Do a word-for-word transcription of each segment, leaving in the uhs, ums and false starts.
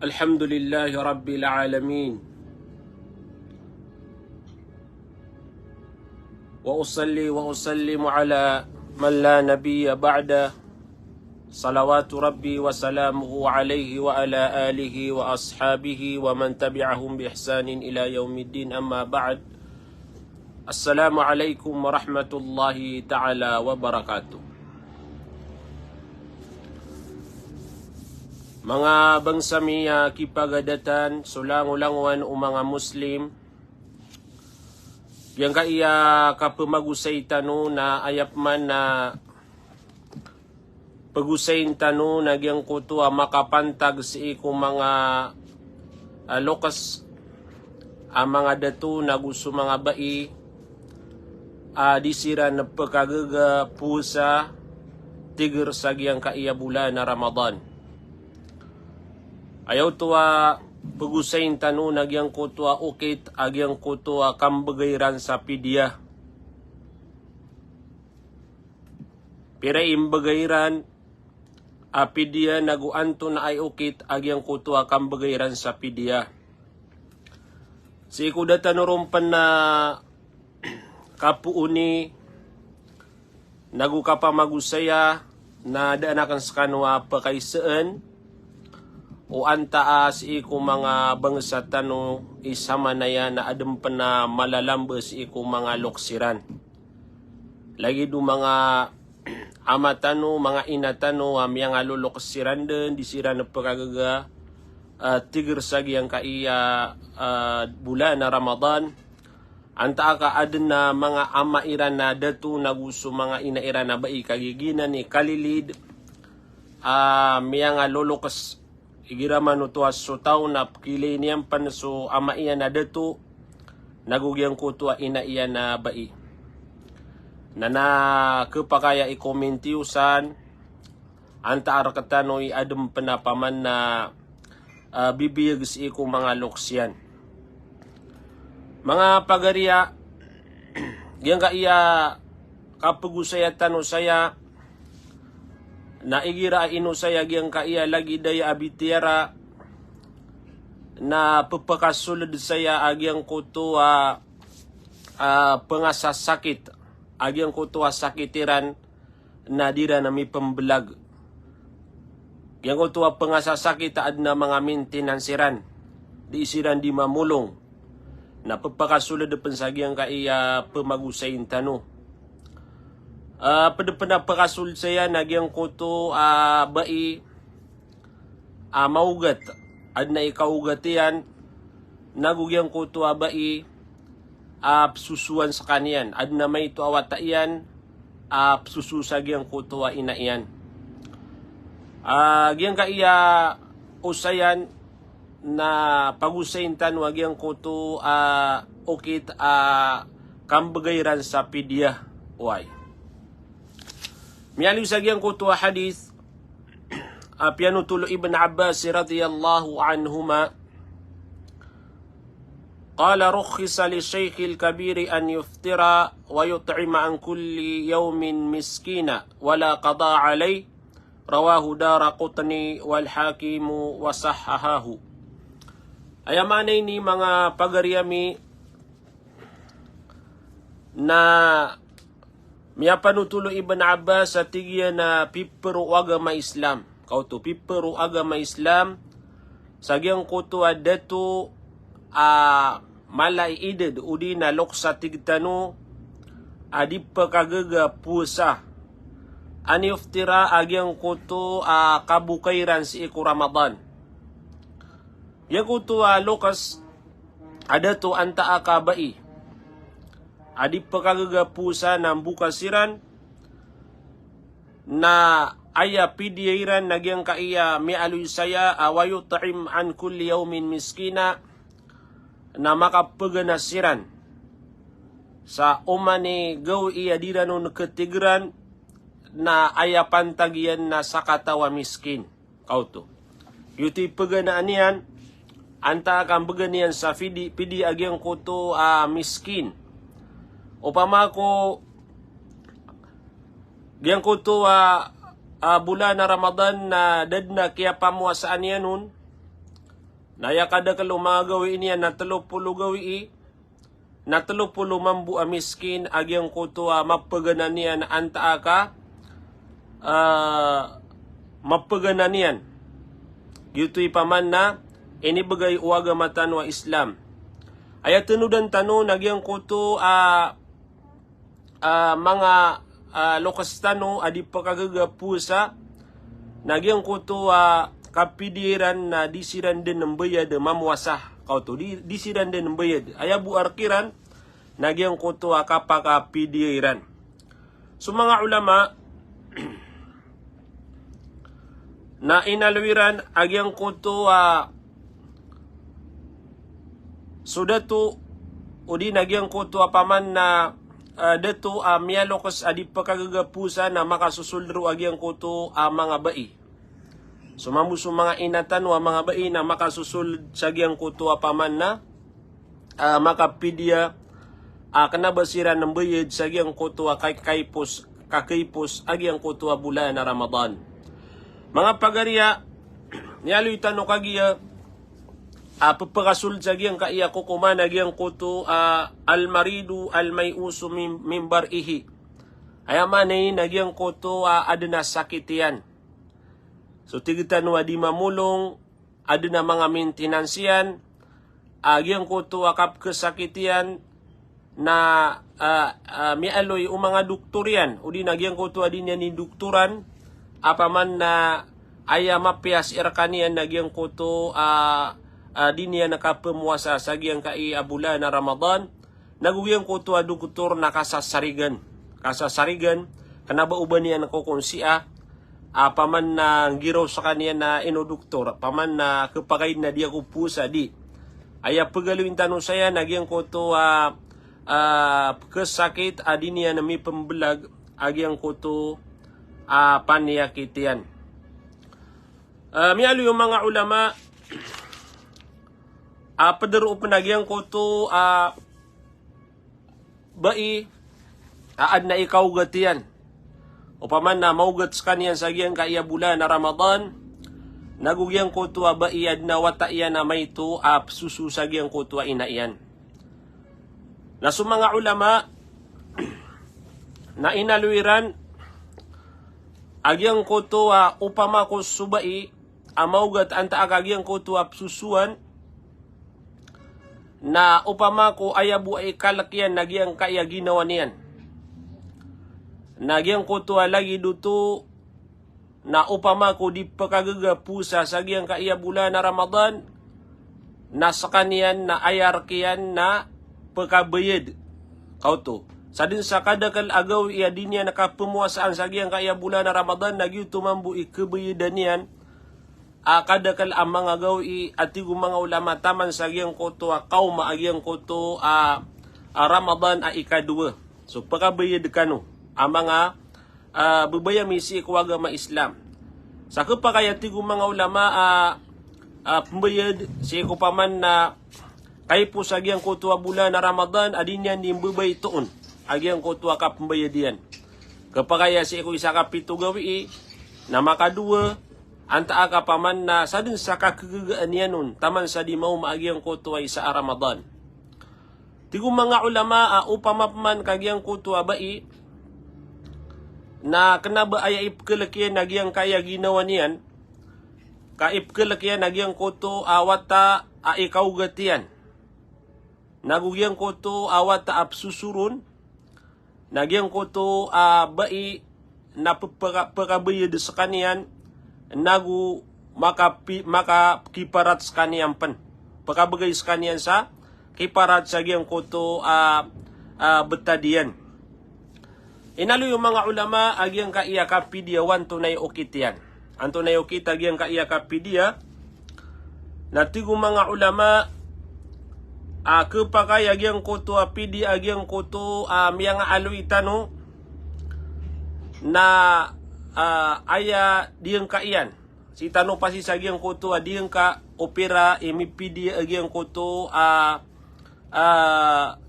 الحمد لله رب العالمين. وأصلي وأسلم على من لا نبي بعده، صلوات ربي وسلامه عليه وعلى آله وأصحابه ومن تبعهم بإحسان إلى يوم الدين، أما بعد. Assalamu alaikum warahmatullahi ta'ala wabarakatuh. Manga bangsa mi a kipagadatan so langolangowan o manga Muslim, giyangkaya kapemagosay tano na aya pman na pegosayin tano na giyangkoto a makapantag sii ko manga, ah, lokes a manga dato nago so manga bai a di siran pekagaga powasa tigr sa giyangkaya bolan a Ramadan. Aya oto a pegosayin tano na giyangkoto a okit a giyangkoto a kambegay iran sa pidya. Pira i mbegay iran a pidya nago antonaa i okit a giyangkoto a kambegay iran sa pidya. Sii ko da tano ron pen a kapooni nago kapamagosaya na daan aken sekano a pekaisaan o antaa sii ko manga bangsa tano i samanaya na aden pen a malalamba sii ko manga lokes iran. Lagid o manga ama tano, manga ina tano a miyangalolokes siran den, di siran pekagaga, ah, tigr sa giyangkaya, ah, bolan a Ramadan. Antaa ka aden a manga ama iran a dato nago so manga ina iran a bai ka giyanan i kalilid a miyangalolokes. Igira man oto a so taw na pekiilay niyan pen so ama iyan a dato nago giyangkoto a ina iyan a bai. Na na kepakay a i-comment iyo san, antaa rektano i aden pen a paman na, ah, bibiyag sii ko manga lokes iyan. Manga pagariya, giyangkaya kapegosaya tano saya, na igira a inosay a giyangkaya lagid aya a bitiyara, na pepakasoled saya a giyangkoto a, a pengasasakit, a giyangkoto a sakit iran, na di iran a mipembelag. Giyangkoto a pengasasakit a aden a manga maintenance iran, di siran di mamolong. Na pepakasoled pen sa giyangkaya pemagosayin tano. Ah, ped pen a pekasoled saya na giyangkoto a bai a maogat, aden a ikaogat iyan, nago giyangkoto a bai a pesosoan sekaniyan, aden a maito a wata iyan a pesoso sa giyangkoto a ina iyan. Ah, giyangkaya osayan na pagosayin tano a giyangkoto a okit a kambegay iran sa pidya, oway. Miyaaloy sa giyangkoto a hadith a piyanotol o Ibn Abbas radiyallahu anhuma, qala, rukhisa li shaykhil kabiri an yuftira wa yut'ima an kulli yawmin miskina wa la qada alayh, rawahu Daraqutni wal Hakimu wa sahhahahu. Aya maana ini, manga pagari ami, na miyapanotol o Ibn Abbas a tig iyan a pipero o agama Islam. Kaoto, pipero o agama Islam sa giyangkoto a dato a mala i idad odi na lokes a tig tano a di pekagaga powasa. An yuftira a giyangkoto a kabokay iran sii ko Ramadan. Giyangkoto a lokes a dato antaa ka bai a di pekagaga powasa na mboka siran, na aya pidya iran na giyangkaya miyaaloy saya a wa yut'im an kulli yawmin miskina, na makapegana siran sa oman i gawii a di iran on ketigran, na aya pantag iyan na sakataw a miskin. Kaoto. Giyoto i peganaan iyan, antaa ka mbegay niyan sa pidi, pidi a giyangkoto a miskin. Opama ko giyangkoto a, a bolan a Ramadan na da den a kiyapamowasaan iyan on, Na aya kadakl o manga gawii niyan na tlo polo gawii, na tlo polo mambo a miskin a giyangkoto a mapagana niyan antaa ka, ah, mapagana niyan. Giyoto i paman na inibgay o agama tano a Islam. Aya tanodan tano na giyangkoto a ah, manga, ah, loks tano a di pkagaga powasa, na giyangkoto a kapidiya iran na di siran dn mbayad mamowasa. Kaoto, di, di siran dn mbayad. Aya bo a rk iran, na giyangkoto a kapakapidiya iran. So manga ulama, na inaloy iran a giyangkoto a so dato, odi na giyangkoto a paman na, ah, dato a miyaloks a di pkagaga powasa na makasosold roo a giyangkoto a manga bai. So mambo so manga ina tano a manga bai na makasosold sa giyangkoto a paman na, ah, makapidiya, ah, kna ba siran mbayad sa giyangkoto a kay-, kaypos, kakaipos a giyangkoto a bolan a Ramadan. Manga pagariya, miyaaloy tano kagiya, ah, pphakasold sa giyangkai a kokoman a giyangkoto a al-maridu al-may'usu min, min bar'ihi. Aya maana iyan a giyangkoto a adn a sakit iyan. So tig tano a di mamolong, adn a manga maintenance iyan, a giyangkoto a kapkhasakit iyan, na, ah, ah, miyaaloy o manga doktor iyan, odi na giyangkoto a di niyan idoktoran, a paman na aya mapiya sii rkaniyan na giyangkoto a, ah, di niyan kapmowasa sa giyangkai a bolan a Ramadan, nago giyangkoto a doktor na kasasarigan. Kasasarigan, kna ba o ba niyan kokonsiya, a paman na nggiraw skaniyan na ino doktor, paman na khapakay na di ako powasa, di. Aya pagaloyin tano saya na giyangkoto a, ah, khasakit a di niyan mipmbalag a giyangkoto a paniyakit iyan. Ah, miyaaloy o manga ulama a pd roo pn a giyangkoto a bai a adn a ikaogat iyan. Opama na maogat skaniyan sa giyangkai a bolan a Ramadan, nago giyangkoto a bai adn a wata iyan a maito a psoso sa giyangkoto a ina iyan. Na so manga ulama na inaloy iran a giyangkoto a opama ko so bai a maogat antaa ka giyangkoto a psosoan, na opama ko aya bo a ikalk iyan na giyangkai a ginawa niyan. Na giyangkoto a lagid oto na opama ko di pkagaga powasa sa giyangkai a bolan a Ramadan, na skaniyan na aya rk iyan na pkabayad. Kaoto. Sadn sa kadakl a gawii a di niyan kapmowasaan sa giyangkai a bolan a Ramadan, na giyoto mambo i kabayadan iyan a kadakl a manga gawii a tig o manga ulama taman sa giyangkoto a kawma a giyangkoto a, a Ramadan a ikadowa. So, pkabayad kano a manga, ah, babaya mi sii ko agama Islam. Sa khapakay a tig o manga ulama a, ah, pmbayad sii ko paman na kaipos a giyangkoto a bolan a Ramadan a di niyan di mbabaytoon a giyangkoto a kapmbayad iyan. Khapakay a sii ko isa ka pito gawii na makadowa, antaa ka paman na sadn sa kakagagaan iyan on taman sa di maoma a giyangkoto a isa a Ramadan. Tig o manga ulama a opama pman ka giyangkoto a bai na kna ba aya ipkhalk iyan a giyangkai a ginawa niyan, ka ipkhalk iyan a giyangkoto a wata a ikaogat iyan, nago giyangkoto a wata a psoso ron, na giyangkoto a bai na pphaka-, pkabayad skaniyan, nago makapi-, makakiparat skaniyan pn. Pkabgay skaniyan sa kiparat sa giyangkoto a, a btad iyan. Inaloy o manga ulama a giyangkai a kapidiya o antonaa i okit iyan. Antonaa i okit a giyangkai a kapidiya? Na tig o manga ulama a khapakay a giyangkoto a pidiya a giyangkoto a miyangaaloy tano na, ah, aya diyangka iyan. Sii tano pasi sa giyangkoto a diyangka o pira i mipidiya a giyangkoto a, ah,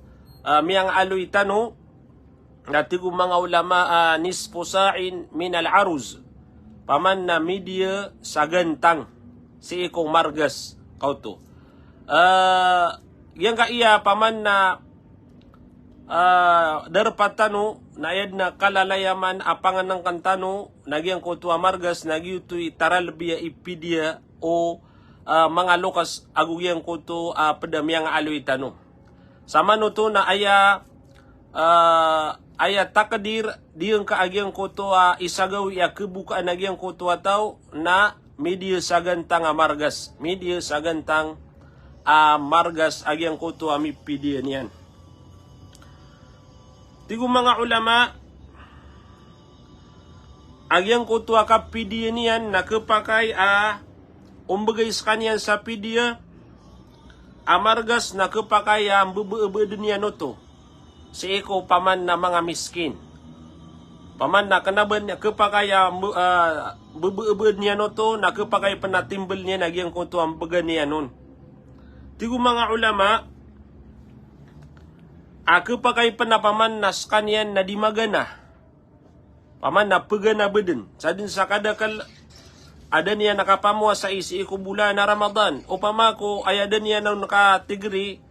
ah, miyangaaloy tano. Na tig o manga ulama a nisfu sa'in minal aruz. Paman na midiya sa gantang sii ko margas. oto. Ah, giyangkaya paman na, ah, darpa tano, na aya dn a kalalayaman a pangnngkn tano, na giyangkoto a margas, na giyoto i taralbi a ipidya o, ah, manga loks ago giyangkoto a pd a miyangaaloy tano. Samanoto na aya, ah, aya takdir, diyangka a giyangkoto a isa gawii a kebokaan a giyangkoto a taw, na midiya sa gantang a margas. Midiya sa gantang a margas a giyangkoto a mipidya niyan. Tig o manga ulama, a giyangkoto a kapidya niyan na khapakay a ombgay skaniyan sa pidya a margas na khapakay a mbbabdn iyan oto sii ko paman na manga miskin. Paman na kna ba niyan khapakay a mb-, ah, mbbabdn iyan oto na khapakay pn a timbl niyan a giyangkoto a mbgan iyan on. Tig o manga ulama, a khapakay pn a paman na skaniyan na di magana. Paman na pgana bdn. Sa dn sa kadakl a da niyan kapamowasai sii ko bolan a Ramadan. Opama ko aya da niyan on katigri,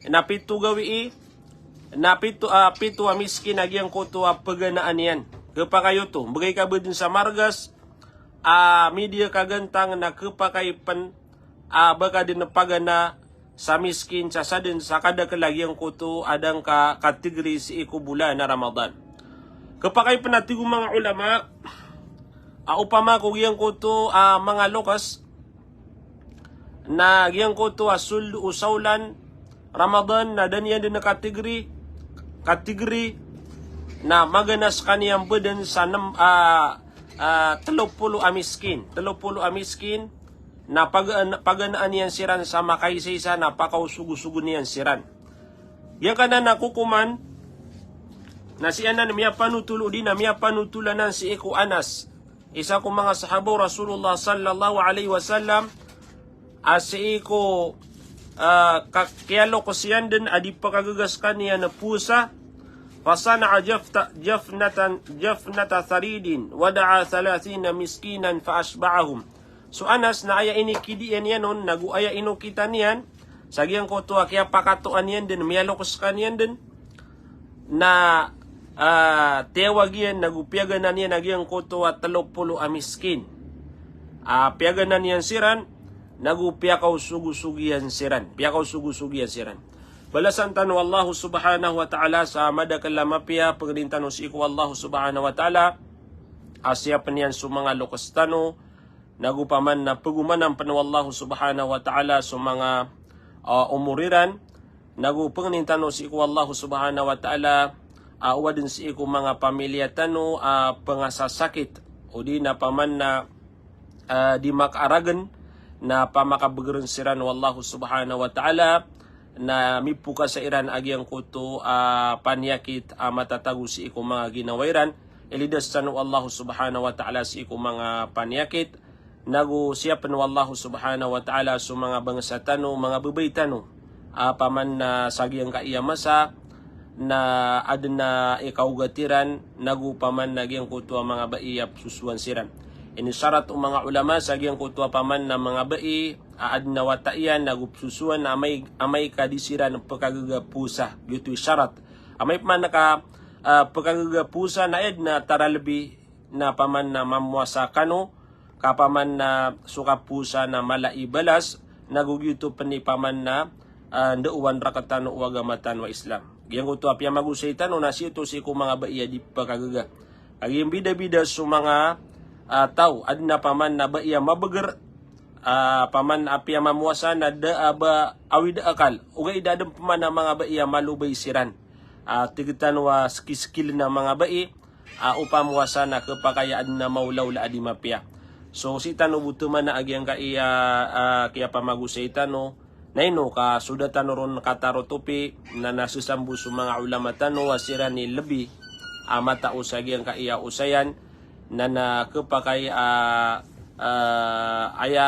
na pito gawii, na pito, ah, pito a miskin a giyangkoto a pganaan iyan. Khapakay oto, mbgay ka bdn sa margas, a midiya ka gantang na khapakay pn, a ba ka dn pagana sa miskin, sa sadn sa kadakl a giyangkoto a da ngka katigri sii ko bolan a Ramadan. Khapakay pn a tig o manga ulama, a opama ko giyangkoto a manga loks, na giyangkoto a sold o saolan Ramadan, na da niyan dn katigri, katigri, na magana skaniyan bdn sa nem-, ah, ah, tlo polo a miskin. Tlo polo a miskin, na paga-, paganaan iyan siran sa makaisaisa na pakaosogosog iyan siran. Giyangkanan a kokoman, na si anan miyapanotol odi na miyapanotol anan sii ko Anas. Isa ko manga sahaba o Rasulullah sallallahu alaihi wasallam, a sii ko, ah, ka-, kiyaloks iyan dn a di pkagaga skaniyan a powasa, fasana'a jafta-, jafnatan, jafnata tharidin, wada'a thalathina miskinan fa ashba'ahum. So Anas na aya inikidi iyan iyan on, nago aya inokitan iyan, sa giyangkoto a kiyapakatoan iyan dn, miyaloks skaniyan dn, na, ah, tiyawag iyan, nago piyagana niyan a giyangkoto a tlo polo a miskin. Ah, piyagana niyan siran, nago piyakaosogosog iyan siran. Piyakaosogosog iyan siran. Balasan tano o Allah subhanahu wa ta'ala sa madakl a mapiya, pangnin tano sii ko Allah subhanahu wa ta'ala a siyapn iyan so manga loks tano, nago paman na pagomanan pn o Allah subhanahu wa ta'ala so manga, ah, omor iran, nago pangnin tano sii ko Allah subhanahu wa ta'ala, ah, o adn sii ko manga pamilya tano a pangasasakit, odi na paman na, ah, di makaaragn, na pamakabgrn siran o Allah subhanahu wa ta'ala, na mipokasa iran a giyangkoto a paniyakit a matatago sii ko manga ginawa iran. Ilidas tano o Allah subhanahu wa ta'ala sii ko manga paniyakit. Nago siyapn o Allah subhanahu wa ta'ala so manga bangsa tano, manga babay tano, a paman na sa giyangkaya masa na adn a ikaogat iran, nago paman na giyangkoto a manga bai a psosowan siran. Ini sarat o manga ulama sa giyangkoto a paman na manga bai a adn a wata iyan nago psosowan na amay, amay ka di siran pkagaga powasa. Giyoto i sarat. Amay pman ka, ah, pkagaga powasa na aya dn a taralbi na paman na mamowasa kano, ka paman na so kapowasa na mala i balas, nago giyoto pn i paman na, ah, ndaowan rktano o agama tano a Islam. Giyangkoto a piyamagosay tano na sii oto sii ko manga bai a di pkagaga. Kagiya mbidabida so manga, ah, taw, adn a paman na bai a mabagr, ah, paman a piyamamowasa na da a ba awid a akal. Ogaid adn pman a manga bai a malobay siran. Ah, tig tano a skiskil na manga bai, ah, o pamowasa na khapakay a adn a maolaola a di mapiya. So, sii tano bo toman a giyangkaya, ah, kiyapamagosay tano, na ino ka so da tano ron katarotopi, na nasesambo so manga ulama tano a siran i lbi a matao sa giyangkaya osayan, na na khapakay a, ah, aya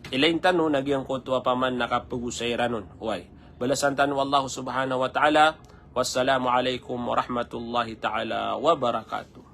ilain tano na giyangkoto a paman na kapagosay iran on. Oway. Balasan tano o Allah subhanahu wa ta'ala. Wassalamu alaikum warahmatullahi ta'ala wabarakatuh.